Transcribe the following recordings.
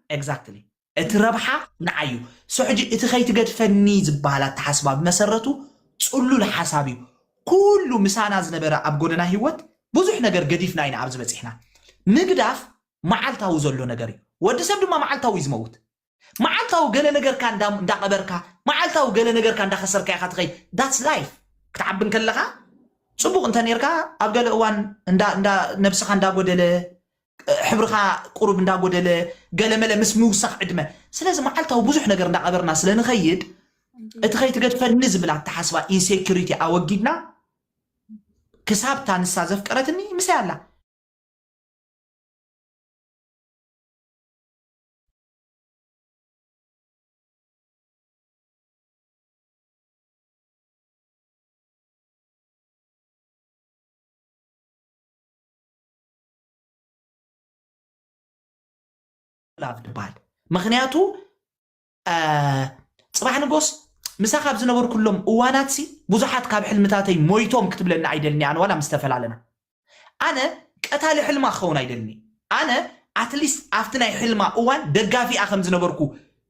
exactly እቲ ረብሓ ንዓዩ። So ሕጂ እቲ ከይትገድፈኒ ዝበሃል ኣተሓስባ ብመሰረቱ ጽሉል ሓሳብ እዩ። ኩሉ ምሳና ዝነበረ ኣብ ጎደና ህይወት ብዙሕ ነገር ገዲፍና ኢና ኣብዚ በጺሕና። ምግዳፍ መዓልታዊ ዘሎ ነገር እዩ። ወዲ ሰብ ድማ መዓልታዊ እዩ ዝመውት። መዓልታዊ ገለ ነገርካ እንዳ- እንዳቐበርካ፣ መዓልታዊ ገለ ነገርካ እንዳኸሰርካ ኢኻ ትኸይድ። That's life። ክትዓቢ እንከለኻ ጽቡቕ እንተ ኔርካ ኣብ ገለ እዋን እንዳ እንዳ ነብስኻ እንዳጎደለ፣ ሕብርኻ ቁሩብ እንዳጎደለ፣ ገለመለ ምስ ምውሳኽ ዕድመ። ስለዚ መዓልታዊ ብዙሕ ነገር እንዳቐበርና ስለ ንኸይድ እቲ ከይትገድፈኒ ዝብል ኣተሓስባ ኢንሴኩሪቲ ኣወጊድና፣ ክሳብ እታ ንሳ ዘፍቀረትኒ ምሳይ ኣላ። ላቭ ትበሃል። ምክንያቱ አ፣ ጽባሕ ንጎስ ምሳኻ ኣብ ዝነበርኩሎም እዋናትሲ ብዙሓት ካብ ሕልምታተይ ሞይቶም ክትብለኒ ኣይደልኒ ኣነ ዋላ ምስ ተፈላለና። ኣነ ቀታሊ ሕልማ ክኸውን ኣይደልኒ። ኣነ ኣትሊስት ኣብቲ ናይ ሕልማ እዋን ደጋፊኣ ከም ዝነበርኩ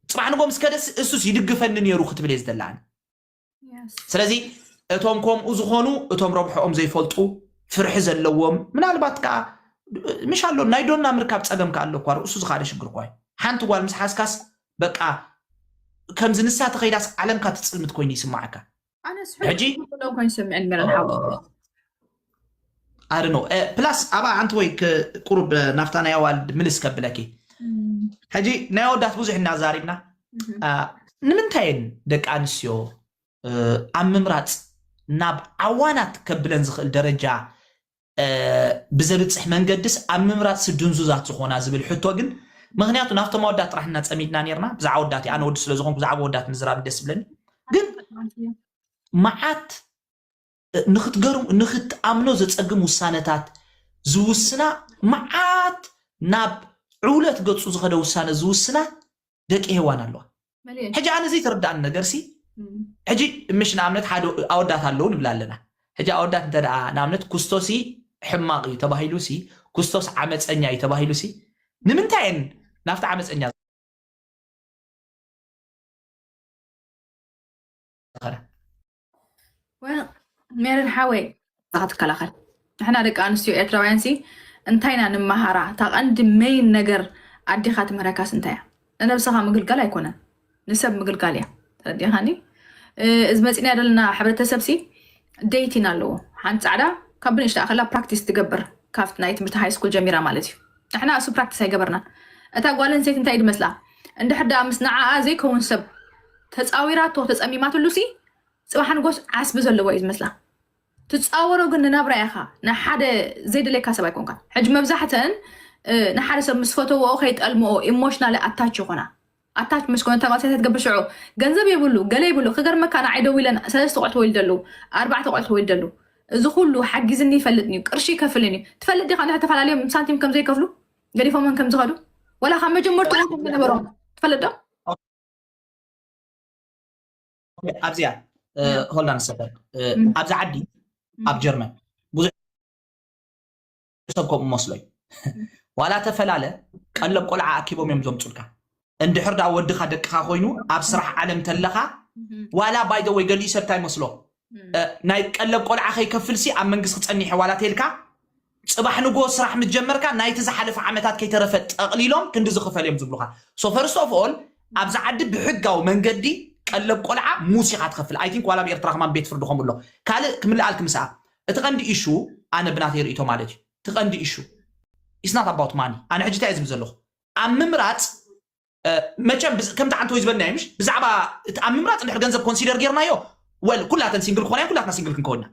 ጽባሕ ንጎ ምስ ከደስ እሱስ ይድግፈኒ ነይሩ ክትብል እየ ዝደሊ ኣነ። ስለዚ እቶም ከምኡ ዝኾኑ እቶም ረብሕኦም ዘይፈልጡ ፍርሒ ዘለዎም ምናልባት ከዓ ምሽ ኣሎ ናይ ዶና ምርካብ ፀገም ከዓ ኣሎ እኳ ርእሱ ዝኻደ ሽግር እኳ እዩ። ሓንቲ ጓል ምስ ሓዝካስ በቃ ከምዚ ንሳ ተኸይዳስ ዓለምካ ትፅልምት ኮይኑ ይስማዓካ። ኣነስ ሕጂ ሕጂ ኩሎም ኮይኑ ሰሚዐን ሜረን ሓወይ ኣድኖ ፕላስ ኣብኣ ኣንቲ ወይ ቁሩብ ናፍታ ናይ ኣዋልድ ምልስ ከብለኪ። ሕጂ ናይ ኣወዳት ብዙሕ እናዛሪብና ንምንታይን ደቂ ኣንስትዮ ኣብ ምምራፅ ናብ ዓዋናት ከብለን ዝኽእል ደረጃ ብዘብፅሕ መንገድስ ኣብ ምምራፅሲ ድንዙዛት ዝኾና ዝብል ሕቶ ግን ምክንያቱ ናብቶም ኣወዳት ጥራሕ እናፀሚድና ነርና ብዛዕባ ኣወዳት ኣነ ወዲ ስለዝኾንኩ ብዛዕባ ኣወዳት ምዝራብ ደስ ዝብለኒ ግን መዓት ንክትገርም ንክትኣምኖ ዘፀግም ውሳነታት ዝውስና መዓት ናብ ዕውለት ገፁ ዝኸደ ውሳነ ዝውስና ደቂ ሄዋን ኣለዋ። ሕጂ ኣነ ዘይተረዳእኒ ነገር ሲ ሕጂ ምሽ ንኣብነት ሓደ ኣወዳት ኣለዉ ንብል ኣለና። ሕጂ ኣወዳት እንተ ደኣ ንኣብነት ኩስቶ ሲ ሕማቕ እዩ ተባሂሉ ሲ ኩስቶስ ዓመፀኛ እዩ ተባሂሉ ሲ ንምንታይ እየን ናብቲ ዓመፀኛ ሜረን ሓወይ ክትከላኸል ንሕና ደቂ ኣንስትዮ ኤርትራውያን ሲ እንታይና ንመሃራ እታ ቀንዲ መይን ነገር ኣዴኻ ትምህረካስ እንታይ እያ ንነብስኻ ምግልጋል ኣይኮነን ንሰብ ምግልጋል እያ ተረዲኻኒ እዚ መፂና ዘለና ሕብረተሰብ ሲ ዴይቲን ኣለዎ ሓንቲ ፃዕዳ ካብ ብንእሽታ ከላ ፕራክቲስ ትገብር ካብቲ ናይ ትምህርቲ ሃይ ስኩል ጀሚራ ማለት እዩ ንሕና እሱ ፕራክቲስ ኣይገበርናን እታ ጓል ኣንስተይቲ እንታይ ድመስላ እንድሕር ደኣ ምስ ንዓኣ ዘይከውን ሰብ ተፃዊራቶ ተፀሚማትሉ ሲ ፅባሕ ንጎስ ዓስቢ ዘለዎ እዩ ዝመስላ ትፃወሮ ግን ንናብራ ኢኻ ንሓደ ዘይደለካ ሰብ ኣይኮንካ ሕጂ መብዛሕተን ንሓደ ሰብ ምስ ፈተዎ ከይጠልምኦ ኢሞሽናሊ ኣታች ይኾና ኣታች ምስ ኮነ ተባሳይ ትገብር ሽዑ ገንዘብ የብሉ ገለ ይብሉ ክገርመካ ንዓይ ደው ኢለን ሰለስተ ቆልዑ ተወሊደሉ ኣርባዕተ ቆልዑ ተወሊደሉ እዚ ኩሉ ሓጊዝኒ ይፈልጥ እዩ ቅርሺ ይከፍልን እዩ ትፈልጥ ዲኻ እንድሕር ተፈላለዮም ሳንቲም ከም ዘይከፍሉ ገዲፎመን ከም ዝኸዱ ወላ ካብ መጀመርትኡ ከም ዝነበሮም ትፈልጥ ዶ ኣብዚኣ ሆልዳን ሰበር ኣብዚ ዓዲ ኣብ ጀርመን ብዙሕ ሰብ ከምኡ መስሎ እዩ ዋላ ተፈላለ ቀለብ ቆልዓ ኣኪቦም እዮም ዘምፁልካ እንድሕር ዳ ወድኻ ደቅኻ ኮይኑ ኣብ ስራሕ ዓለም ተለኻ ዋላ ባይደ ወይ ገሊኡ ሰብ እንታይ መስሎ ናይ ቀለብ ቆልዓ ከይከፍል ሲ ኣብ መንግስቲ ክፀኒሕ ዋላ ተልካ ፅባሕ ንጎ ስራሕ ምስ ጀመርካ ናይቲ ዝሓለፈ ዓመታት ከይተረፈ ጠቕሊሎም ክንዲ ዝኽፈል እዮም ዝብሉኻ so first of all ኣብዚ ዓዲ ብሕጋዊ መንገዲ ቀለብ ቆልዓ ሙስ ኢኻ ትኸፍል I think ዋላ ኣብ ኤርትራ ከማን ቤት ፍርዲ ከምኡ ኣሎ ካልእ ክምልኣልክ ምስኣ እቲ ቀንዲ ኢሹ ኣነ ብናተይ ርእቶ ማለት እዩ እቲ ቀንዲ ኢሹ it's not about money ኣነ ሕጂ እንታይ እየ ዝብል ዘለኹ ኣብ ምምራፅ መቸም ከምቲ ዓንተወይ ዝበልና እዩ ምሽ ብዛዕባ እቲ ኣብ ምምራፅ እንድሕር ገንዘብ ኮንሲደር ጌርናዮ ወል ኩላተን ሲንግል ክኾና ኩላትና ሲንግል ክንከውና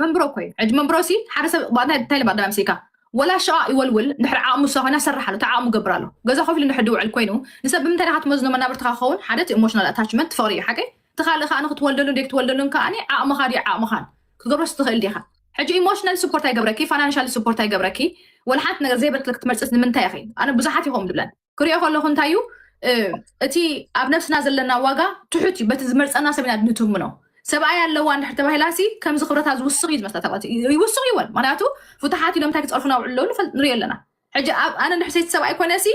መንብሮ እኮ እዩ ሕጂ መንብሮ ሲ ሓደ ሰብ እንታይ ልባ ዳምሲካ ወላ ሸዋ ይወልውል እንድሕር ዓቕሙ እሷ ኮይና ሰርሕ ኣሎ እቲ ዓቕሙ ገብር ኣሎ ገዛ ከፊሉ እንድሕር ድውዕል ኮይኑ ንሰብ ብምንታይ ዲኻ ትመዝኖ መናብርትኻ ክኸውን ሓደ እቲ ኢሞሽናል ኣታችመንት ፍቕሪ እዩ ሓቀይ እቲ ካልእ ከዓ ንክትወልደሉ እንደ ክትወልደሉን ከዓ ዓቕምኻ ድዩ ዓቕምኻን ክገብሮስ ትኽእል ዲኻ ሕጂ ኢሞሽናል ስፖርት ኣይገብረኪ ፋይናንሻል ስፖርት ኣይገብረኪ ወላ ሓንቲ ነገር ዘይበልክለ ክትመርፅስ ንምንታይ ኢኺ ኣነ ብዙሓት ይኸም ድብለን ክሪኦ ከለኹ እንታይ እዩ እቲ ኣብ ነብስና ዘለና ዋጋ ትሑት እዩ በቲ ዝመርፀና ሰብ ኢና ንትምኖ ሰብኣይ ኣለዋ እንድሕር ተባሂላ ሲ ከምዚ ክብረታ ዝውስኽ እዩ ዝመስላ ተባቲ ይውስኽ ይወን ምክንያቱ ፍትሓት ኢሎም እንታይ ክፀርፉና ውዕሉ ኣለዉ ንፈልጥ ንሪኦ ኣለና ሕጂ ኣብ ኣነ እንድሕር ሰይቲ ሰብኣይ ኮነ ሲ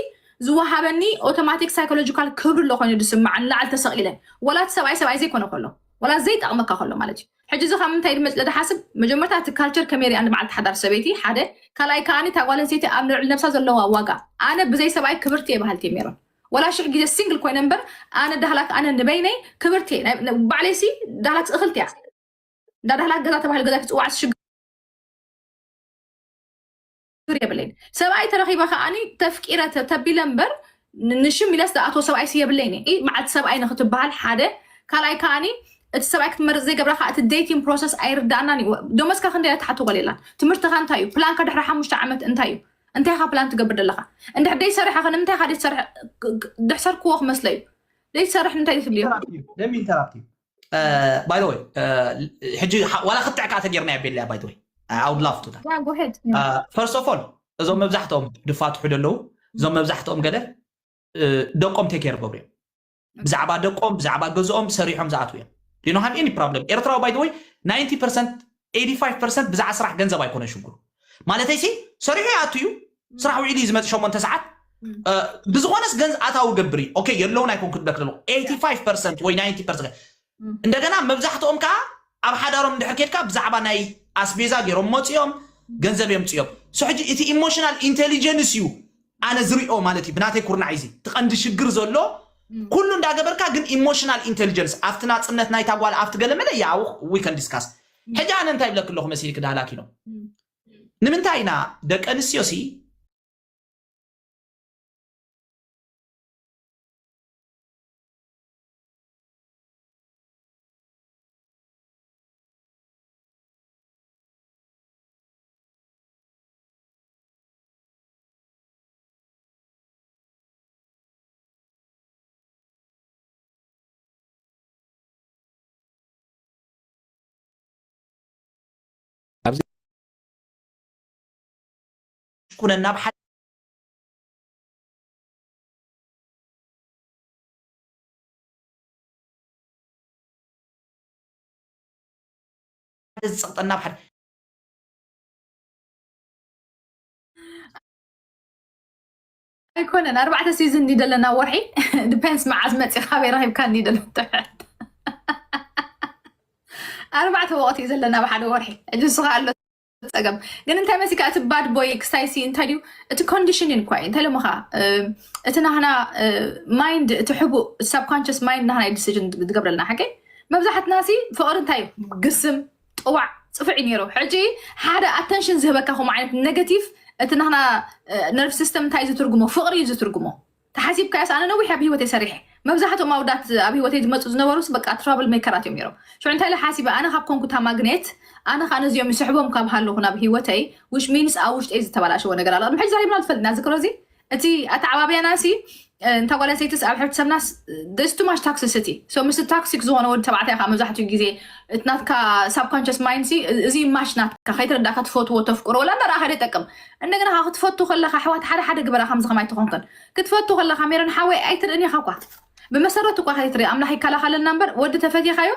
ዝወሃበኒ ኣውቶማቲክ ሳይኮሎጂካል ክብሪ ኣሎ ኮይኑ ዝስማዓኒ ላዕሊ ተሰቒለ። ወላ እቲ ሰብኣይ ሰብኣይ ዘይኮነ ከሎ፣ ወላ ዘይጠቕመካ ከሎ ማለት እዩ። ሕጂ እዚ ካብ ምንታይ ድመፅለ ድሓስብ? መጀመርታ እቲ ካልቸር ከመይ ሪኣ ንበዓልቲ ሓዳር ሰበይቲ ሓደ፣ ካልኣይ ከዓኒ እታ ጓል ኣንስተይቲ ኣብ ልዕሊ ነብሳ ዘለዋ ዋጋ። ኣነ ብዘይ ሰብኣይ ክብርቲ እየ በሃልቲ እየ ሜሮን። ወላ ሽሕ ግዜ ሲንግል ኮይነ እምበር፣ ኣነ ዳህላክ ኣነ ንበይነይ ክብርቲ እየ። ባዕለይሲ ዳህላክ እኽልቲ እያ። እንዳ ዳህላክ ገዛ ተባሂሉ ገዛ ክፅዋዕ ሽግር የብለይን። ሰብኣይ ተረኺበ ከዓኒ ተፍቂረ ተቢለ እምበር፣ ንሽም ኢለስ ዝኣትዎ ሰብኣይሲ የብለይን። መዓልቲ ሰብኣይ ንክትበሃል ሓደ፣ ካልኣይ ከዓኒ እቲ ሰብኣይ ክትመርፅ ዘይገብራ ከዓ እቲ ዴቲንግ ፕሮሰስ ኣይርዳእናን እዩ። ደሞዝካ ክንደይ ትሓቶ ጓል የላን። ትምህርትካ እንታይ እዩ? ፕላንካ ድሕሪ ሓሙሽተ ዓመት እንታይ እዩ? እንታይ ኢካ ፕላን ትገብር ዘለካ? እንድሕር ደይሰርሐ ከ ንምንታይ ኢካ ደይትሰርሕ? ድሕሰርክዎ ክመስለ እዩ። ደይትሰርሕ እንታይ ትብል እዩ? ለሚ ኢንተራፕት ባይ ወይ ሕጂ ዋላ ክትዕ ከዓ ተጌርና የቤለያ ባይ ወይ I would love to go ahead first of all እዞም መብዛሕትኦም ድፋትሑ ደለዉ እዞም መብዛሕትኦም ገለ ደቆም ቴኬር ገብሩ እዮም ብዛዕባ ደቆም ብዛዕባ ገዝኦም ሰሪሖም ዝኣትዉ እዮም you don't have any problem ኤርትራዊ ባይ ወይ ninety percent eighty-five percent ብዛዕባ ስራሕ ገንዘብ ኣይኮነን ሽግሩ ማለተይ ሲ ሰሪሑ ይኣቱ እዩ ስራሕ ውዒሉ እዩ ዝመፅእ ሸሞንተ ሰዓት ብዝኾነስ ገንዝ ኣታዊ ገብር እዩ ኦኬ የለውን ኣይኮን ክብለክ ዘለኹ eighty-five percent ወይ ninety percent እንደገና መብዛሕትኦም ከዓ ኣብ ሓዳሮም እንድሕር ኬድካ ብዛዕባ ናይ ኣስቤዛ ገይሮም መፅኦም ገንዘብ የምፅኦም so ሕጂ እቲ ኢሞሽናል ኢንቴሊጀንስ እዩ ኣነ ዝሪኦ ማለት እዩ ብናተይ ኩርናዕ እዚ እቲ ቀንዲ ሽግር ዘሎ ኩሉ እንዳገበርካ ግን ኢሞሽናል ኢንቴሊጀንስ ኣብቲ ናፅነት ናይታ ጓል ኣብቲ ገለ መለ ያ we can discuss ሕጂ ኣነ እንታይ ይብለክ ኣለኹ መሲልክ ዳህላክ ኢሎም ንምንታይ ኢና ደቂ ኣንስትዮ ሲ ኩነን ናብ ሓደ ዝፀቕጠና ኣብ ሓደ ኣይኮነን ኣርባዕተ ሲዝን ዲ ዘለና ወርሒ ዲፔንስ መዓዝ መፂ ካበይ ረኪብካ ኒ ደለ ትሕት ኣርባዕተ ወቅቲ እዩ ዘለና ብሓደ ወርሒ ሕጂ ንስኻ ኣሎ ፀገም ግን እንታይ መሲካ እቲ ባድ ቦይ ክስታይ ሲ እንታይ ድዩ እቲ ኮንዲሽን እኳ እዩ እንታይ ለምኻ እቲ ናህና ማይንድ እቲ ሕቡእ ሳብኮንሽስ ማይንድ ናህና ዲሲዥን ዝገብረልና ሓቂ መብዛሕትና ሲ ፍቅሪ እንታይ እዩ ግስም ጥዋዕ ፅፍዕ እዩ ነይሩ ሕጂ ሓደ ኣተንሽን ዝህበካ ከምኡ ዓይነት ኔጋቲቭ እቲ ናህና ነርቭ ሲስተም እንታይ እዩ ዝትርጉሞ ፍቅሪ እዩ ዝትርጉሞ ተሓሲብካዮስ ኣነ ነዊሕ ኣብ ህይወተይ ሰሪሐ መብዛሕትኦም ኣውዳት ኣብ ህይወተይ ዝመፁ ዝነበሩስ በቃ ትራብል ሜከራት እዮም ነይሮም ሽዑ እንታይ ኢለ ሓሲበ ኣነ ካብ ኮንኩ እታ ማግኔት ኣነ ከዓ ነዚኦም ይስሕቦም ካብ ሃለኹ ናብ ህይወተይ which means ኣብ ውሽጠይ ዝተበላሸወ ነገር ኣሎ ቅድሚ ሕጂ ዘሪብና ዝፈልጥ ኢና ዝክሮ እዚ እቲ ኣተዓባብያና ሲ እንታ ጓል ኣንስተይትስ ኣብ ሕብረተሰብናስ there's too much toxicity so ምስ ቶክሲክ ዝኾነ ወዲ ተባዕታይ ከዓ መብዛሕትኡ ግዜ እቲ ናትካ ሳብኮንሽስ ማይንድ ሲ እዚ ማች ናትካ ከይተረዳእካ ትፈትዎ ተፍቅሮ ወላ እንዳረኣኻ ደይጠቅም እንደገና ከዓ ክትፈቱ ከለካ ኣሕዋት ሓደ ሓደ ግበራ ከምዚ ከማይ ትኾንክን ክትፈቱ ከለካ ሜሮን ሓወይ ኣይትርእን ኢኻ እኳ ብመሰረቱ እኳ ከይትርኢ ኣምላኽ ይከላኸለና እምበር ወዲ ተፈቲኻዮ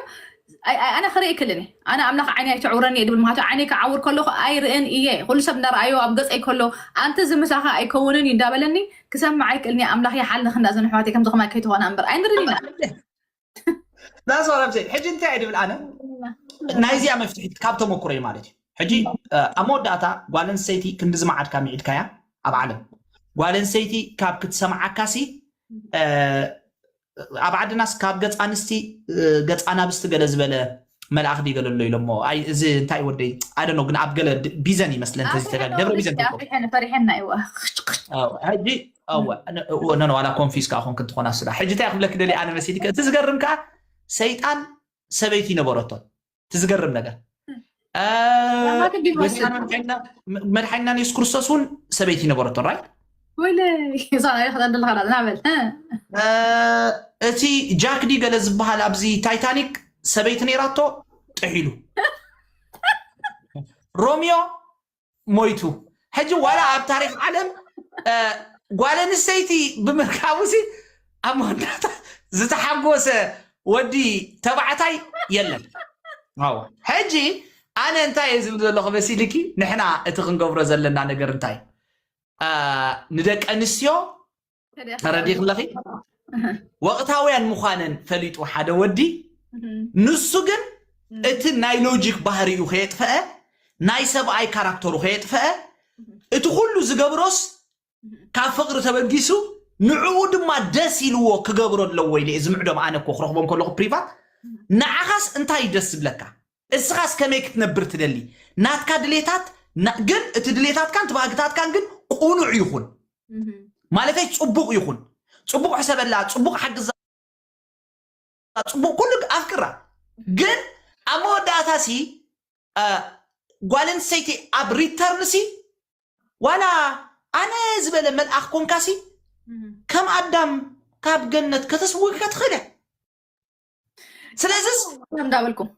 ኣነ ክርኢ ክልን ኣነ ኣምላኽ ዓይኒ ኣይትዕውረኒ እየ ድብል ምክንያቱ ዓይነይ ክዓውር ከለኹ ኣይርእን እየ ኩሉ ሰብ እንዳረኣዮ ኣብ ገፀይ ከሎ ኣንቲ ዝምሳኻ ኣይከውንን እዩ እንዳበለኒ ክሰምዕ ኣይክእልን እየ ኣምላኽ ይሓልኽ እንዳዘን ኣሕዋተይ ከምዚ ከማይ ከይትኾና እምበር ኣይንርእን ኢና ዳስ ዋት ኣም ሴይንግ ሕጂ እንታይ እየ ድብል ኣነ ናይዚኣ መፍትሒት ካብ ተመኩረይ ማለት እዩ ሕጂ ኣብ መወዳእታ ጓል ኣንስተይቲ ክንዲ ዝመዓድካ ምዒድካያ ኣብ ዓለም ጓል ኣንስተይቲ ካብ ክትሰምዓካሲ ኣብ ዓድናስ ካብ ገፅ ኣንስቲ ገፅ ኣናብስቲ ገለ ዝበለ መልኣኽ ድዩ ገለ ኣሎ ኢሎሞ ኣይ እዚ እንታይ ወደይ ኣደኖ ግን ኣብ ገለ ቢዘን ይመስለ እንተዚ ተጋግ ደብረ ቢዘን ትልኮ ፈሪሐና ይዋ ሕጂ እወ ነነ ዋላ ኮንፊዝ ከዓ ኮንክ እንትኾና ስዳ ሕጂ እንታይ ክብለክ ደሊ ኣነ መሲልከ እቲ ዝገርም ከዓ ሰይጣን ሰበይቲ ይነበረቶ እቲ ዝገርም ነገር መድሓኒና የሱስ ክርስቶስ እውን ሰበይቲ ይነበረቶ ራይ ወይለ ዛና ይኽዳ ደለኻ ናበል እቲ ጃክ ዲ ገለ ዝበሃል ኣብዚ ታይታኒክ ሰበይቲ ነይራቶ ጥሒሉ ሮሚዮ ሞይቱ ሕጂ ዋላ ኣብ ታሪክ ዓለም ጓል ኣንስተይቲ ብምርካቡ ሲ ኣብ መወዳእታ ዝተሓጎሰ ወዲ ተባዕታይ የለን ሕጂ ኣነ እንታይ እየ ዝብል ዘለኹ መሲልኪ ንሕና እቲ ክንገብሮ ዘለና ነገር እንታይ ንደቂ ኣንስትዮ ተረዲኽለኺ? ወቕታውያን ምዃነን ፈሊጡ ሓደ ወዲ፣ ንሱ ግን እቲ ናይ ሎጂክ ባህሪኡ ከየጥፈአ፣ ናይ ሰብኣይ ካራክተሩ ከየጥፈአ፣ እቲ ኩሉ ዝገብሮስ ካብ ፍቕሪ ተበጊሱ፣ ንዕኡ ድማ ደስ ኢልዎ ክገብሮ ኣለዎ ኢለ እየ ዝምዕዶም። ኣነ እኮ ክረኽቦም ከለኹ ፕሪቫት ንዓኻስ እንታይ ደስ ዝብለካ? እስኻስ ከመይ ክትነብር ትደሊ? ናትካ ድሌታት ግን እቲ ድሌታትካን እቲ ባህግታትካን ግን ቁኑዕ ይኹን፣ ማለተይ ጽቡቕ ይኹን፣ ጽቡቕ ሕሰበላ፣ ጽቡቕ ሓግዛ፣ ጽቡቕ ኩሉ ኣፍቅራ። ግን ኣብ መወዳእታ ሲ ጓል ኣንስተይቲ ኣብ ሪተርን ሲ ዋላ ኣነ ዝበለ መልኣኽ ኮንካ ሲ ከም ኣዳም ካብ ገነት ከተስውግካ ትኽእል እያ። ስለዚስ እንዳበልኩም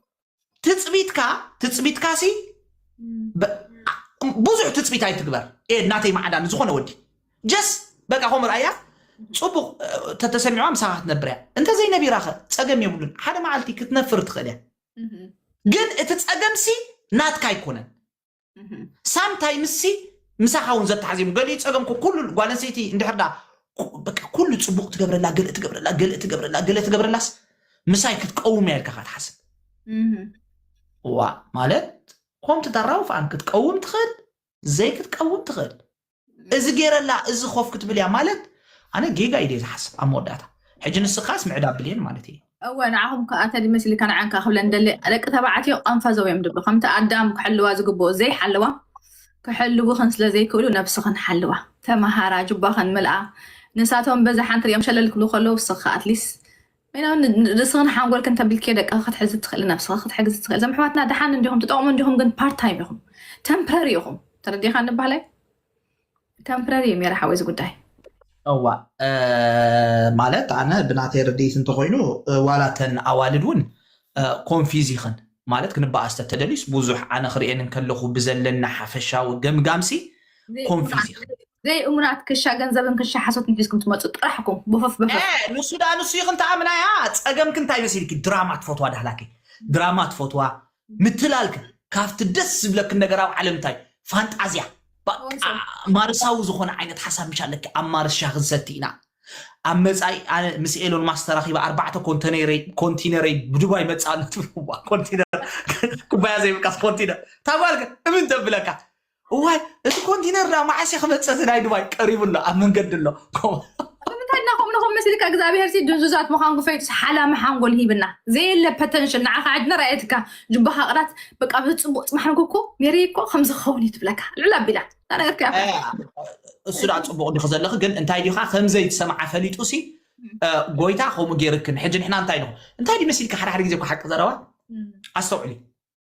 ትፅቢትካ ትፅቢትካ ሲ ብዙሕ ትፅቢት ኣይትግበር። ኤድ ናተይ ማዕዳ ንዝኾነ ወዲ ጀስ በቃ ከምኡ ርኣያ። ፅቡቕ ተተሰሚዕዋ ምሳኻ ክትነብር እያ። እንተዘይነቢራኸ ፀገም የብሉን። ሓደ መዓልቲ ክትነፍር ትኽእል እያ። ግን እቲ ፀገም ሲ ናትካ ኣይኮነን። ሳምታይምስ ሲ ምሳኻ እውን ዘተሓዚሙ ገሊኡ ፀገም ኩሉ ጓል ኣንስተይቲ እንድሕር ዳ ኩሉ ፅቡቕ ትገብረላ ገለ ትገብረላ ገለ ትገብረላ ገለ ትገብረላስ ምሳይ ክትቀውም እያ ኢልካ ትሓስብ። ዋ ማለት ኮምቲ ተራውፍ ኣን ክትቀውም ትኽእል ዘይክትቀውም ትኽእል። እዚ ገይረላ እዚ ኮፍ ክትብል እያ ማለት ኣነ ጌጋ ኢደ ዝሓስብ ኣብ መወዳእታ። ሕጂ ንስኻስ ምዕዳ ብልየን ማለት እዩ። እወ ንዓኹም ከዓ ተዲ መሲልካ ንዓንካ ክብለን ደሊ ደቂ ተባዕትዮ ቀንፈዘው እዮም ድብሉ ከምቲ ኣዳም ክሕልዋ ዝግብኦ ዘይሓለዋ ክሕልውኽን ስለ ዘይክእሉ ነብስኽን ሓልዋ ተመሃራ ጅባኽን ምልኣ። ንሳቶም በዚ ሓንቲ ሪኦም ሸለል ክብሉ ከለዉ እስኻ ኣትሊስ ሜናው ርስኽን ሓንጎልክን ተቢልክዮ ደቂ ክትሕዚ ትኽእል ነብስኻ ክትሕግዚ ትኽእል። ዘም ኣሕዋትና ደሓን እንዲኹም ትጠቕሙ እንዲኹም ግን ፓርት ታይም ኢኹም ተምፕረሪ ኢኹም ተረዲኻ ንባህላይ ተምፕረሪ እዩ ሜራ ሓወይ እዚ ጉዳይ። እዋ ማለት ኣነ ብናተይ ርድኢት እንተኮይኑ ዋላ ተን ኣዋልድ እውን ኮንፊዝ ይኽን ማለት ክንበኣስ ተተደልዩስ ብዙሕ ኣነ ክርእየን እንከለኹ ብዘለና ሓፈሻዊ ገምጋምሲ ኮንፊዝ ይኽን። ዘይእሙናት ክሻ ገንዘብን ክሻ ሓሶትን ሒዝኩም ትመፁ ጥራሕኩም ብፈፍ በፈፍ። ንሱ ዳ ንሱ ይኽን ተኣምናያ ጸገምክ እንታይ መሲልኪ ድራማ ትፈትዋ ዳህላኪ ድራማ ትፈትዋ ምትላልክ ካብቲ ደስ ዝብለክን ነገር ኣብ ዓለም እንታይ ፋንጣዝያ ማርሳዊ ዝኾነ ዓይነት ሓሳብ ምሽ ኣለኪ ኣብ ማርስ ሻሂ ክንሰቲ ኢና ኣብ መፃኢ ኣነ ምስ ኤሎን ማስክ ተራኺበ ኣርባዕተ ኮንተነረይ ኮንቲነረይ ብዱባይ መፃ ኣሎ ትብልዋ ኮንቲነር ኩባያ ዘይብልካስ ኮንቲነር ታጓልከ እምን ተብለካ እዋይ እቲ ኮንቲነር ዳ መዓስ ክመፅእ እቲ ናይ ዱባይ ቀሪቡ ኣሎ ኣብ መንገዲ ኣሎ ንምንታይ እና ከምኡ ንኹም መሲልካ እግዚኣብሔር ሲ ድንዙዛት ምዃን ክፈይቱ ሓላሚ ሓንጎል ሂብና ዘየለ ፐተንሽል ንዓኻ ዕድነ ራእየትካ ጅባኻ ቅራት በቃ ብፅቡቅ ፅማሕ ንግኮ ሜሪ እኮ ከምዚ ክኸውን እዩ ትብለካ ልዕል ኣቢላ እዛ ነገር ከ እሱ ዳ ፅቡቅ ዲኹ ዘለኺ ግን እንታይ ዲኻ ከምዘይ ትሰምዓ ፈሊጡ ሲ ጎይታ ከምኡ ገይርክን ሕጂ ንሕና እንታይ ንኹ እንታይ ዲ መሲልካ ሓደ ሓደ ግዜ እኮ ሓቂ ዘረባ ኣስተውዕሊ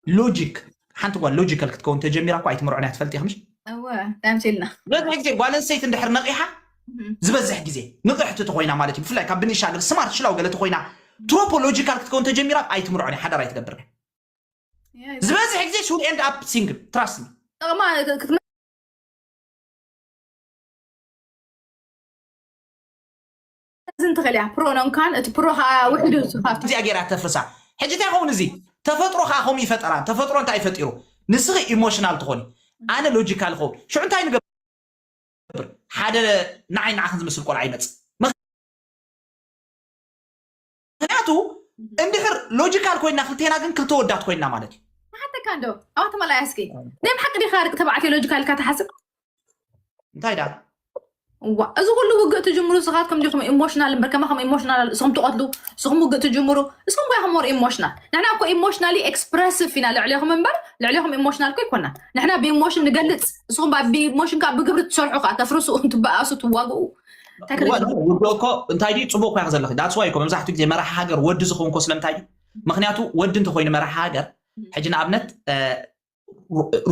ሎጂክ ሓንቲ ጓል ሎጂካል ክትከውን ተጀሚራ እኮ ኣይትምርዖን እያ ትፈልጥ ኢኻ ምሽ እወ እንታይ ምሲልና ዝበዝሕ ግዜ ጓል ኣንስተይቲ እንድሕር ነቂሓ ዝበዝሕ ግዜ ንቕሕቲ ተኮይና ማለት እዩ ብፍላይ ካብ ብንሻገር ስማርት ሽላው ገለ ተኮይና ትሮፖ ሎጂካል ክትከውን ተጀሚራ ኣይትምርዖን እያ ሓዳር ኣይትገብር እያ ዝበዝሕ ግዜ ሹል ኤንድ ኣፕ ሲንግል ትራስት ጥቕማ ክትመዝን ትኽእል እያ ፕሮኖን ካን እቲ ፕሮ ከዓ ውሕዱ እዩ ካብቲ እዚኣ ገይራ ተፍርሳ ሕጂ እንታይ ይኸውን እዚ ተፈጥሮ ከዓ ከምኡ ይፈጠራ ተፈጥሮ እንታይ ፈጢሩ ንስኺ ኢሞሽናል ትኾኒ ኣነ ሎጂካል ኸውን ሽዑ እንታይ ንገብር ሓደ ንዓይ ንዓኽን ዝመስል ቆልዓ ይመፅእ ምክንያቱ እንድሕር ሎጂካል ኮይና ክልቴና ግን ክልተ ወዳት ኮይና ማለት እዩ ንሓተካ እንዶ ኣባተመላያ እስኪ ናይ ብሓቂ ዲኻ ደቂ ተባዕትዮ ሎጂካል ኢልካ ትሓስብ እንታይ ዳ እዋ እዚ ኩሉ ውግእ ትጅምሩ ስኻትኩም ዲኹም ኢሞሽናል እምበር ከማኹም ኢሞሽናል ስኹም ትቐትሉ ስኹም ውግእ ትጅምሩ እስኹም ኮይኹም ሞር ኢሞሽናል ንሕና እኮ ኢሞሽናሊ ኤክስፕረሲቭ ኢና ልዕሌኹም እምበር ልዕሌኹም ኢሞሽናል እኮ ይኮና ንሕና ብኢሞሽን ንገልፅ እስኹም ብኢሞሽን ከዓ ብግብሪ ትሰርሑ ከዓ ተፍርሱ ትበኣሱ ትዋግኡ ውግእ እኮ እንታይ ድዩ ፅቡቅ ኮይክ ዘለኺ ዳትስ ዋይ እኮ መብዛሕትኡ ግዜ መራሒ ሃገር ወዲ ዝኸውን እኮ ስለምንታይ ድዩ ምክንያቱ ወዲ እንተኮይኑ መራሒ ሃገር ሕጂ ንኣብነት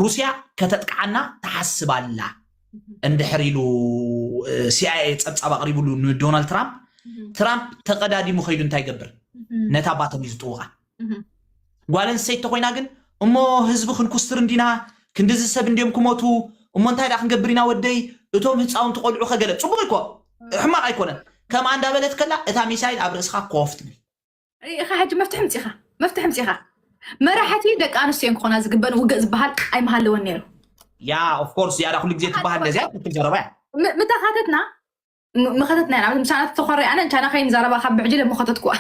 ሩስያ ከተጥቅዓና ትሓስብ ኣላ እንድሕር ኢሉ ሲኣይኤ ፀብፃብ ኣቅሪብሉ ንዶናልድ ትራምፕ ትራምፕ ተቀዳዲሙ ከይዱ እንታይ ይገብር ነታ ባቶም እዩ ዝጥውቃ ጓል ኣንስተይቲ ተኮይና ግን እሞ ህዝቢ ክንኩስትር እንዲና ክንድዚ ሰብ እንዲዮም ክሞቱ እሞ እንታይ ዳ ክንገብር ኢና ወደይ እቶም ህፃውንቲ ቆልዑ ከገለ ፅቡቅ ይኮ ሕማቅ ኣይኮነን ከምኣ እንዳበለት ከላ እታ ሚሳይል ኣብ ርእስካ ኮፍ ትብል ርኢኻ ሕጂ መፍትሒ ምፂኻ መፍትሒ ምፂኻ መራሕቲ ደቂ ኣንስትዮ ክኾና ዝግበን ውግእ ዝበሃል ኣይምሃለወን ነይሩ ያ ኦፍኮርስ ያዳ ኩሉ ግዜ ትበሃል ነዚያ ትክክል ዘረባ እያ ምተኻተትና ም- መኸተትና ኢና። ምሳና ተኾረ ኣነ ቻይና ከይን ዘረባ ካብ ብሕጂ ለመኸተትኩዋ።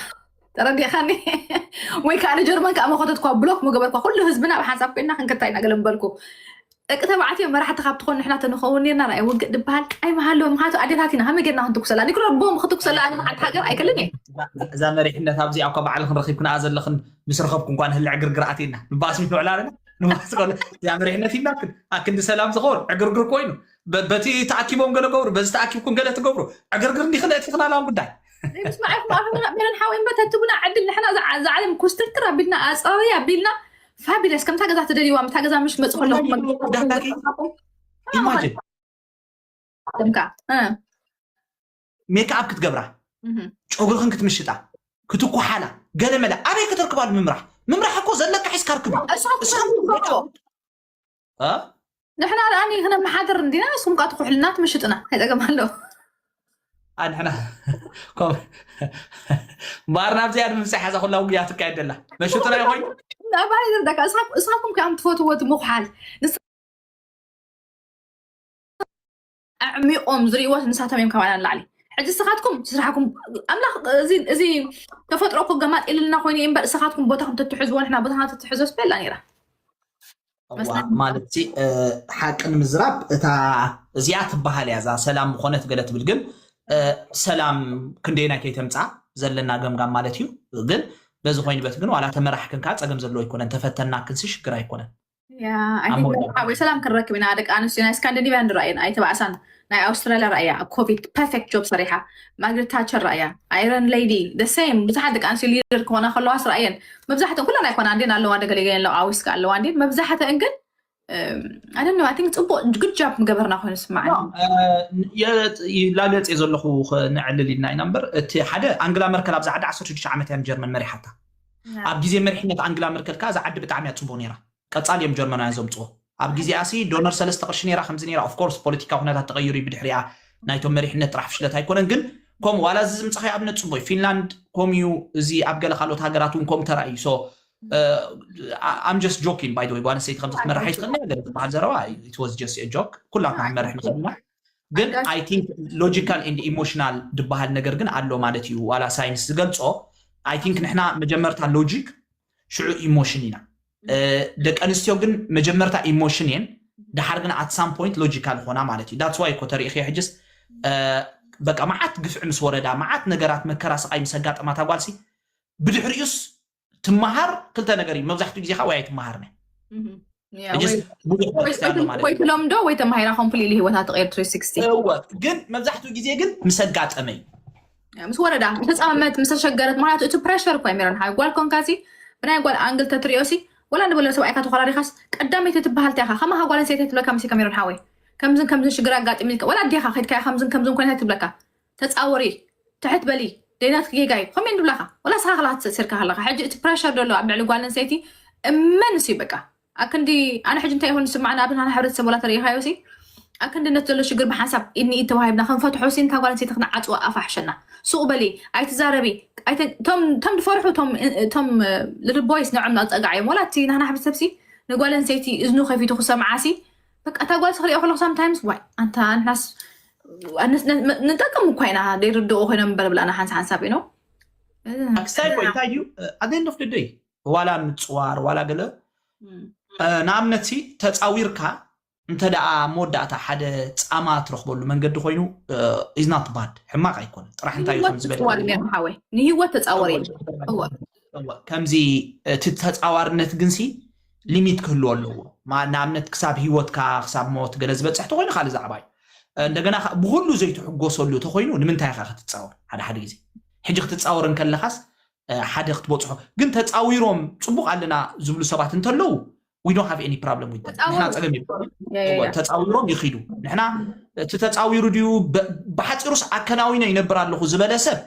ተረዲኻኒ? ወይ ከዓ ንጀርመን ከዓ መኸተትኳ፣ ብሎክ ምገበርኳ። ኩሉ ህዝብና ብሓንሳብ ኮይና ክንክታይ ኢና ገለ ምበልኩ። ደቂ ተባዕትዮ መራሕቲ ካብ ትኾን ንሕና ተንኸውን ኔርና። ራእይ ውግእ ድበሃል ኣይመሃለወ። ምክንያቱ ኣዴታት ኢና፣ ከመይ ጌርና ክንትኩሰላ? ኒክሮ ቦምብ ክትኩሰላ ኣነ ሓንቲ ሃገር ኣይክልን እየ። እዛ መሪሕነት ኣብዚኣ እኳ ባዕልኽን ረኺብክንኣ ዘለኽን ምስ ረኸብኩ እንኳን ህሊ ዕግርግር ኣትየና ንባስ ምንውዕል ኣለና። ንባስ ከሎ እዚኣ መሪሕነት ኢልናክን ኣክንዲ ሰላም ዝኸውን ዕግርግር ኮይኑ በ- በቲ ተኣኪቦም ገለ ገብሩ፣ በዚ ተኣኪብኩም ገለ ትገብሩ፣ ዕግርግር እንዲኽን እቲ ክናላውን ጉዳይ ምስማዕ ኢኹም ኣፈና ሜሮን ሓወይ እምበር ተትቡና ዕድል ንሕና እዛ እዛ ዓለም ኩስትርትር ኣቢልና ኣፀረይ ኣቢልና ፋቢለስ ከምታ ገዛ ትደልይዋ ምታ ገዛ ምሽ መፅ ከለኹም ዳዳጊ ኢማጅን ደምካ ሜክኣፕ ክትገብራ ጨጉርኽን ክትምሽጣ ክትኩሓላ ገለ መለ ኣበይ ከተርክባሉ ምምራሕ ምምራሕ እኮ ዘለካ ሒዝካ ርክብ እዩ። እሳት እ? ንሕና ደኣ ክነመሓድር እንዲና ንስኩም ካ ትኩሕልና ትምሽጥና እንታይ ፀገም ኣለዎ? ኣንሕና ኮም- እምበኣር ናብዚኣ ንምብፃሕ እዛ ኩላ ውግያ ትካየድ ደላ መሽጡና ይኮይኑ ናባይ ዝርዳካ እስኻትኩም ከም ትፈትዎ እቲ ምኩሓል ንስ- ኣዕሚቆም ዝርእይዎ ንሳቶም እዮም ካባና ንላዕሊ። ሕጂ ንስኻትኩም ስራሕኩም ኣምላኽ እዚ እዚ ተፈጥሮ እኮ ገማጥ ኢልና ኮይኑ እዩ እምበር እስኻትኩም ቦታኹም ተትሕዝዎ ንሕና ቦታና ተትሕዞ ስበላ ነይራ። ማለት እ፣ ሓቂ ንምዝራብ እታ እዚኣ ትበሃል እያ እዛ ሰላም ምኾነት ገለ ትብል ግን እ፣ ሰላም ክንደየናይ ከይተምፃ ዘለና ገምጋም ማለት እዩ። ግን በዚ ኮይኑ በት ግን ዋላ ተመራሕክን ከዓ ፀገም ዘለዎ ኣይኮነን፣ ተፈተናክንሲ ሽግር ኣይኮነን። Yeah, I ኣብ think መወዳእታ ሓወይ ሰላም ክንረክብ ኢና። ደቂ ኣንስትዮ ናይ ስካንዲኔቪያን ራእየን ኣይተባእሳን። ናይ ኣውስትራሊያ ራእያ ኮቪድ ፐርፌክት ጆብ ሰሪሓ። ማርግሬት ታቸር ራእያ፣ ኣይረን ሌዲ the same። ብዙሓት ደቂ ኣንስትዮ ሊደር ክኾና ከለዋስ ራእየን መብዛሕትአን ኩለን ኣይኮና እንዴን ኣለዋ ደገሊገን ኣለዋ ኣዊስካ ኣለዋ እንዴን መብዛሕትአን ግን I don't know, I think ፅቡቅ good job ምገበርና ኮይኑ ስማዕ። ላገፅ ዘለኹ ንዕልል ኢልና ኢና እምበር እቲ ሓደ ኣንግላ መርከል ኣብዛ ዓዲ ዓሰርተ ሽዱሽተ ዓመት እያ ንጀርመን መሪሓታ። ኣብ ግዜ መሪሕነት ኣንግላ መርከል ከዓ እዛ ዓዲ ብጣዕሚ እያ ፅቡቅ ነይራ። ቀፃሊ እዮም ጀርመናውያን ዘምፅዎ። ኣብ ግዜኣ ሲ ዶነር ሰለስተ ቅርሺ ነይራ ከምዚ ነይራ። ኦፍኮርስ ፖለቲካ ኩነታት ተቀይሩ እዩ ብድሕሪኣ ናይቶም መሪሕነት ጥራሕ ፍሽለት ኣይኮነን። ግን ከምኡ ዋላ እዚ ዝምፅኻዮ ኣብነት ፅቡቅ እዩ። ፊንላንድ ከምኡ እዩ። እዚ ኣብ ገለ ካልኦት ሃገራት እውን ከምኡ ተራእዩ። So I'm just joking by the way። ጓል ኣንስተይቲ ከምዚ ክትመርሕ ኣይትኽእልን እያ ገለ ዝበሃል ዘረባ it was just a joke። ኩላትና ክንመርሕ ንኽእል ኢና። ግን I think logical and emotional ዝበሃል ነገር ግን ኣሎ ማለት እዩ። ዋላ ሳይንስ ዝገልፆ I think ንሕና መጀመርታ ሎጂክ ሽዑ ኢሞሽን ኢና። ደቂ ኣንስትዮ ግን መጀመርታ ኢሞሽን እየን፣ ድሓር ግን at some point ሎጂካል ይኾና ማለት እዩ። That's why እኮ ተሪእኽዮ ሕጅስ በቃ መዓት ግፍዒ ምስ ወረዳ መዓት ነገራት መከራ ስቓይ ምስ ኣጋጠማታ ጓልሲ ብድሕሪኡስ ትመሃር ክልተ ነገር እዩ። መብዛሕትኡ ግዜ ከዓ ወይ ኣይትመሃርን እያ። ሕጅስ ብዙሕ ፖለቲካ ኣሎ ማለት ወይ እዩ። ትለምዶ ወይ ተማሂራ ኮምፕሊትሊ ህይወታ ትቀይር ትሪ ሲክስቲ። እወ፣ ግን መብዛሕትኡ ግዜ ግን ምስ ኣጋጠመ እዩ። ምስ ወረዳ ምስ ተፃመመት ምስ ተሸገረት ማለት እቲ ፕሬሸር እኮ ሜሮን ሓይ ጓል ኮንካሲ ብናይ ጓል ኣንግል ተትሪኦ ሲ ወላ ንበለ ሰብኣይካ ተኮራሪካስ ቀዳመይቲ ትበሃል እንታይ ኢኻ ከማኻ ጓል ኣንስተይቲ ትብለካ መሲካ ሜሮን ሓወይ ከምዝን ከምዝን ሽግር ኣጋጢሙ ኢልካ ወላ ኣዴኻ ከድካያ ከምዝን ከምዝን ኮይና ትብለካ ተፃወሪ ትሕት በሊ ደይናት ጌጋ እዩ ከመይ ንብላካ ወላ ስኻ ክላ ትሰሲርካ ከለካ ሕጂ እቲ ፕሬሸር ደሎ ኣብ ልዕሊ ጓል ኣንስተይቲ እመን ሲ በቃ ኣክንዲ ኣነ ሕጂ እንታይ ይኹን ዝስማዕ ንኣብነት ንሕና ሕብረተሰብ ወላ ተሪኢኻዮ ሲ ኣክንዲ ነት ዘሎ ሽግር ብሓንሳብ ኢድ ንኢድ ተዋሂብና ክንፈትሖ ሲ ንታ ጓል ኣንስተይቲ ክንዓፅዋ ኣፋሕሸና ሱቕ በሊ ኣይትዛረቢ ኣይተ- ቶም ቶም ዝፈርሑ ቶም ቶም ልድል ቦይስ ንዖም ኣፀጋዕ እዮም ወላ እቲ ናህና ሕብረተሰብ ሲ ንጓል ኣንስተይቲ እዝኑ ከፊቱ ክሰምዓ ሲ በቃ እታ ጓል ሲ ክሪኦ ከለኩ ሳምታይምስ ዋይ ኣንታ ንሕናስ ኣነስ- ነ- ንጠቅም እኳ ኢና ዘይርድኡ ኮይኖም እምበር ብላና ሓንሳ ሓንሳብ ኢኖ ኣክስታይ እኮ እንታይ እዩ ኣደንዶፍ ድደይ ዋላ ምፅዋር ዋላ ገለ ንኣብነት ሲ ተፃዊርካ እንተ ደኣ መወዳእታ ሓደ ፃማ ትረኽበሉ መንገዲ ኮይኑ is not bad ሕማቕ ኣይኮነ ጥራሕ እንታይ እዩ ከም ዝበለ ሓወይ ንህይወት ተፃወር እየ ከምዚ እቲ ተፃዋርነት ግንሲ ሊሚት ክህልዎ ኣለዎ ንኣብነት ክሳብ ህይወትካ ክሳብ ሞት ገለ ዝበፅሕ ተኮይኑ ካልእ ዛዕባ እዩ እንደገና ብኩሉ ዘይትሕጎሰሉ ተኮይኑ ንምንታይ ኢካ ክትፃወር ሓደ ሓደ ግዜ ሕጂ ክትፃወር እንከለካስ ሓደ ክትበፅሖ ግን ተፃዊሮም ፅቡቅ ኣለና ዝብሉ ሰባት እንተለዉ we don't have any problem with them ንሕና ፀገም የብሉ ተፃዊሮም ይኽዱ ንሕና እቲ ተፃዊሩ ድዩ ብሓፂሩስ ኣከናዊነ ይነብር ኣለኹ ዝበለ ሰብ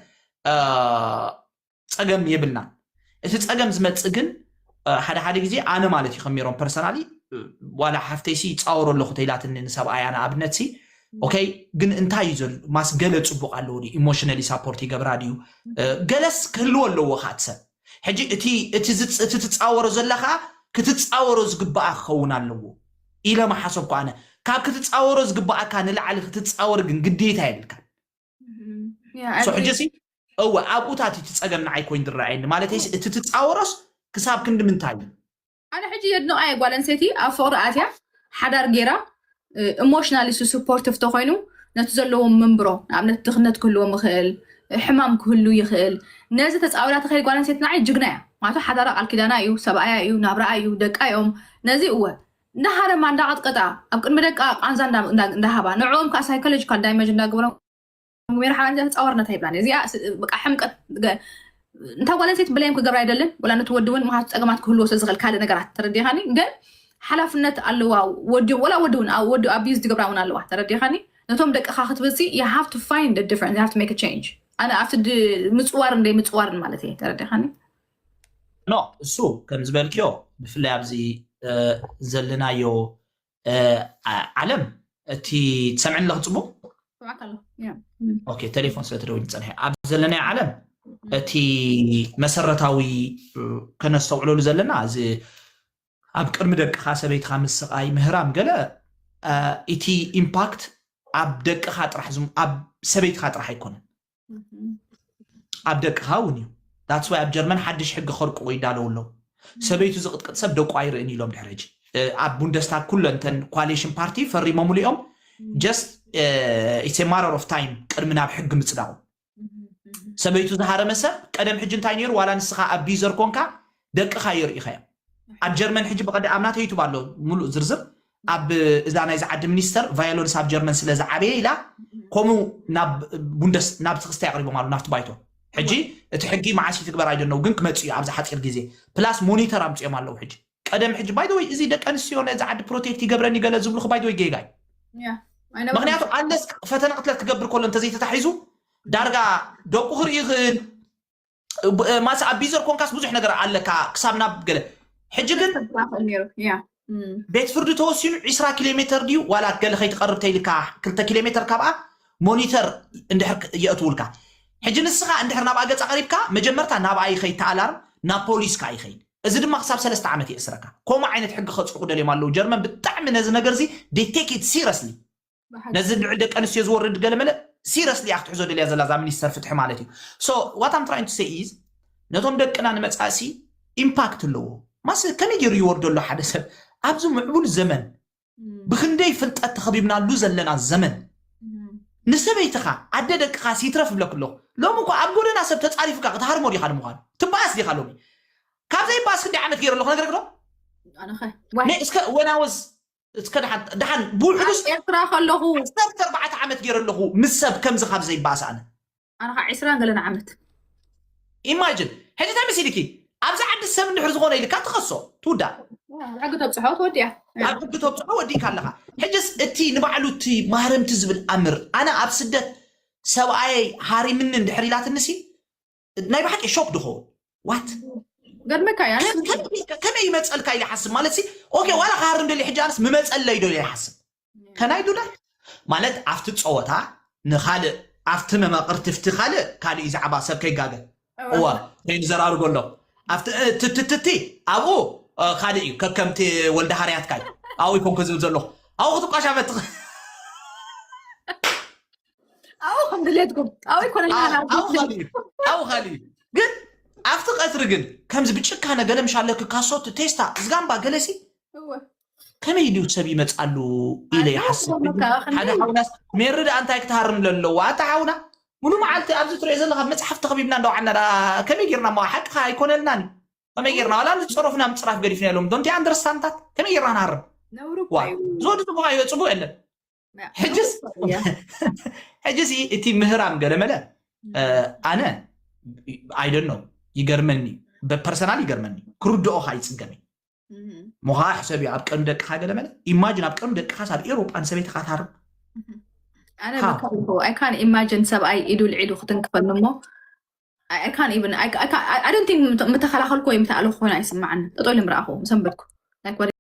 ፀገም የብልና እቲ ፀገም ዝመፅእ ግን ሓደ ሓደ ግዜ ኣነ ማለት እዩ ከሚሮም personally ዋላ ሓፍተይሲ ይፃወሮ ኣለኹ ተይላትኒ ንሰብኣያ ንኣብነትሲ okay ግን እንታይ እዩ ዘሎ ማስ ገለ ፅቡቅ ኣለዎ ድዩ emotionally support ይገብራ ድዩ ገለስ ክህልዎ ኣለዎ ከዓ እቲ ሰብ ሕጂ እቲ እቲ ዝፅ- እቲ ትፃወሮ ዘለካ ክትፃወሮ ዝግባኣ ክኸውን ኣለዎ ኢለ መሓሰብኩ ኣነ ካብ ክትፃወሮ ዝግባኣካ ንላዕሊ ክትፃወር ግን ግዴታ የብልካ ሕጂ እወ ኣብኡታት እቲ ፀገም ንዓይ ኮይኑ ዝረኣየኒ ማለት እቲ ትፃወሮስ ክሳብ ክንዲ ምንታይ እዩ? ኣነ ሕጂ የድንቓ እየ ጓል ኣንስተይቲ ኣብ ፍቕሪ ኣትያ ሓዳር ጌራ ኢሞሽናሊ እሱ ስፖርቲቭ ተኮይኑ ነቲ ዘለዎም መንብሮ ንኣብነት ድኽነት ክህልዎም ይኽእል፣ ሕማም ክህሉ ይኽእል። ነዚ ተፃዊራ ተኸይድ ጓል ኣንስተይቲ ንዓይ ጅግና እያ። ማለቱ ሓዳራ ቃል ኪዳና እዩ፣ ሰብኣያ እዩ፣ ናብራኣ እዩ፣ ደቃ እዮም። ነዚ እወ እንዳሃረማ እንዳቐጥቀጣ ኣብ ቅድሚ ደቃ ቃንዛ እንዳሃባ ንዕኦም ከዓ ሳይኮሎጂካል ዳይመጅ እንዳገበሮም ሜራ ሓላል ተፃወርነት ኣይብላን እዚኣ በቃ ሕምቀት እንታ ጓል ኣንስተይቲ ብለይም ክገብር ኣይደልን ወላ ነቲ ወዲ እውን ምክንያቱ ፀገማት ክህልዎ ስለ ዝኽእል ካልእ ነገራት ተረዲኻኒ ግን ሓላፍነት ኣለዋ ወዲ ወላ ወዲ እውን ወዲ ኣቢዝ ዝገብራ እውን ኣለዋ ተረዲኻኒ ነቶም ደቅኻ ክትብልሲ you have to find a difference you have to make a change ኣነ ኣብቲ ምፅዋር እንደይ ምፅዋርን ማለት እየ ተረዲኻኒ ኖ እሱ ከም ዝበልክዮ ብፍላይ ኣብዚ ዘለናዮ ዓለም እቲ ትሰምዕኒ ኣለኺ ፅቡቕ ቴሌፎን ስለ ትደውል ፀንሐ ኣብ ዘለናዮ ዓለም እቲ መሰረታዊ ከነስተውዕለሉ ዘለና እዚ ኣብ ቅድሚ ደቅኻ ሰበይትኻ ምስቓይ ምህራም ገለ እቲ ኢምፓክት ኣብ ደቅኻ ጥራሕ ኣብ ሰበይትኻ ጥራሕ ኣይኮነን ኣብ ደቅኻ እውን እዩ that's why ኣብ ጀርመን ሓድሽ ሕጊ ከርቅቑ ይዳለዉ ኣለዉ ሰበይቱ ዝቕጥቅጥ ሰብ ደቁ ኣይርእን ኢሎም ድሕሪ ሕጂ ኣብ ቡንደስታግ ኩለን ተን ኮሊሽን ፓርቲ ፈሪሞምሉ እዮም just it's a matter of time ቅድሚ ናብ ሕጊ ምፅዳቑ ሰበይቱ ዝሃረመ ሰብ ቀደም ሕጂ እንታይ ነይሩ ዋላ ንስኻ ኣቢዘር ኮንካ ደቅኻ የርእኻ እዮም ኣብ ጀርመን ሕጂ ብቐደ ኣብ ናተይ ዩቱብ ኣሎ ሙሉእ ዝርዝር ኣብ እዛ ናይዚ ዓዲ ሚኒስተር ቫዮለንስ ኣብ ጀርመን ስለ ዝዓበየ ኢላ ከምኡ ናብ ቡንደስ ናብቲ ክስታይ ኣቕሪቦም ኣለዉ ናብቲ ባይቶ ሕጂ እቲ ሕጊ መዓስ ይትግበር ኣይደነው ግን ክመፅእ እዩ ኣብዚ ሓፂር ግዜ ፕላስ ሞኒተር ኣምፅኦም ኣለዉ ሕጂ ቀደም ሕጂ ባይደወይ እዚ ደቂ ኣንስትዮ ነዚ ዓዲ ፕሮቴክት ይገብረኒ ገለ ዝብልኹ ባይደወይ ጌጋ እዩ ምክንያቱ ኣለስ ፈተነ ቅትለት ክገብር ከሎ እንተዘይተታሒዙ ዳርጋ ደቁ ክርኢ ይኽእል ማስ ኣቢዘር ኮንካስ ብዙሕ ነገር ኣለካ ክሳብ ናብ ገለ ሕጂ ግን ቤት ፍርዲ ተወሲኑ ዒስራ ኪሎ ሜትር ድዩ ዋላ ገለ ከይትቐርብ ተይልካ ክልተ ኪሎ ሜትር ካብኣ ሞኒተር እንድሕር የእትውልካ ሕጂ ንስኻ እንድሕር ናብኣ ገፃ ቀሪብካ መጀመርታ ናብኣ ይኸይድ ተኣላርም ናብ ፖሊስ ከዓ ይኸይድ እዚ ድማ ክሳብ ሰለስተ ዓመት የእስረካ ከምኡ ዓይነት ሕጊ ከፅድቁ ደልዮም ኣለዉ ጀርመን ብጣዕሚ ነዚ ነገር እዚ they take it seriously ነዚ ልዕል ደቂ ኣንስትዮ ዝወርድ ገለ መለ ሲረስሊ እያ ክትሕዞ ደልያ ዘላ እዛ ሚኒስተር ፍትሒ ማለት እዩ so what I'm trying to say is ነቶም ደቅና ንመፃእሲ ኢምፓክት ኣለዎ ማስ ከመይ ገይሩ ይወርዶ ኣሎ ሓደ ሰብ ኣብዚ ምዕቡል ዘመን ብክንደይ ፍልጠት ተኸቢብናሉ ዘለና ዘመን ንሰበይትኻ ኣደ ደቅኻ ሲትረፍ ብለክ ኣለኹ ሎሚ እኮ ኣብ ጎደና ሰብ ተፃሪፍካ ክትሃርሞ ዲኻ ንምዃኑ ትበኣስ ዲኻ ሎሚ ካብ ዘይበኣስ ክንደይ ዓመት ገይረ ኣለኹ ነግረክ ዶ እስከ ወናወዝ እስከ ደሓን ደሓን ብውሕዱስ ኤርትራ ከለኹ ዓሰርተ ኣርባዕተ ዓመት ገይረ ኣለኹ ምስ ሰብ ከምዚ ካብ ዘይበኣስ ኣነ ኣነ ከዓ ዕስራን ገለን ዓመት ኢማጅን ሕጂ እንታይ መሲልኪ ኣብዚ ዓዲ ሰብ እንድሕር ዝኾነ ኢልካ ትኸሶ ትውዳእ ሕጊ ተብፅሖ ትወዲያ ኣብ ሕጊ ተብፅሖ ወዲእካ ኣለኻ ሕጅስ እቲ ንባዕሉ እቲ ማህረምቲ ዝብል ኣምር ኣነ ኣብ ስደት ሰብኣየይ ሃሪምኒ እንድሕር ኢላትንሲ ናይ ብሓቂ ሾክ ድኸውን ዋት ገርመካ እያ ከመይ ይመፀልካ ኢለ ይሓስብ ማለት ሲ ኦኬ ዋላ ክሃርም ደሊ ሕጂ ኣነስ ምመፀለይ ዶ ኢለ ይሓስብ ከናይ ዱዳ ማለት ኣብቲ ፀወታ ንካልእ ኣብቲ መማቕርቲ ፍቲ ካልእ ካልእ እዩ ዛዕባ ሰብ ከይጋገ እዋ ከይንዘራርጎ ኣሎ ኣብቲ ትትትቲ ኣብኡ ካልእ እዩ ከከምቲ ወልደ ሃርያትካ እዩ ኣብኡ ይኮንኩ ዝብል ዘለኹ ኣብኡ ክትቋሻፈ ትኽእል ኣብኡ ከም ድሌትኩም ኣብኡ ይኮነና ኣብኡ ካልእ እዩ ግን ኣብቲ ቀትሪ ግን ከምዚ ብጭካነ ገለ ምሽ ኣለኪ ካሶት ቴስታ ዝጋምባ ገለሲ ከመይ ድዩ ሰብ ይመፅኣሉ ኢለ ይሓስብ ሓደ ሓውናስ ሜሪ ደኣ እንታይ ክትሃርም ለለዋ ኣታ ሓውና ሙሉ መዓልቲ ኣብዚ ትሪኦ ዘለካ መፅሓፍ ተኸቢብና እንዳውዓልና ከመይ ጌርና ማ ሓቅኻ ኣይኮነልናን እዩ ከመይ ጌርና ዋላ ዝፀረፉና ምፅራፍ ገዲፍና ኢሎም ዶንቲ ኣንደርስታንታት ከመይ ጌርና ንሃርም ዝወዲ ፅቡቅ ኣዮ ፅቡቅ የለን ሕጅስ ሕጅስ እቲ ምህራም ገለመለ ኣነ ኣይደኖ ይገርመኒ በፐርሰናል ይገርመኒ ክርድኦ ከዓ ይፅገም እዩ ምዃ ሕሰብ እዩ ኣብ ቀኑ ደቅኻ ገለመለ ኢማጅን ኣብ ቀኑ ደቅኻስ ኣብ ኤሮጳ ንሰበይትኻ ትሃርም ኣነ በካልኮ ኣይ ካን ኢማጅን ሰብኣይ ኢዱ ልዒዱ ክትንክፈኒ እሞ ኣይ ካን ኢብን ኣይ ዶንት ቲንክ ምተኸላኸልኩ ወይ ምተኣለኩ ኮይነ ኣይስማዓኒ ጠጦ ኢለ ምረኣኹ ምሰንበድኩ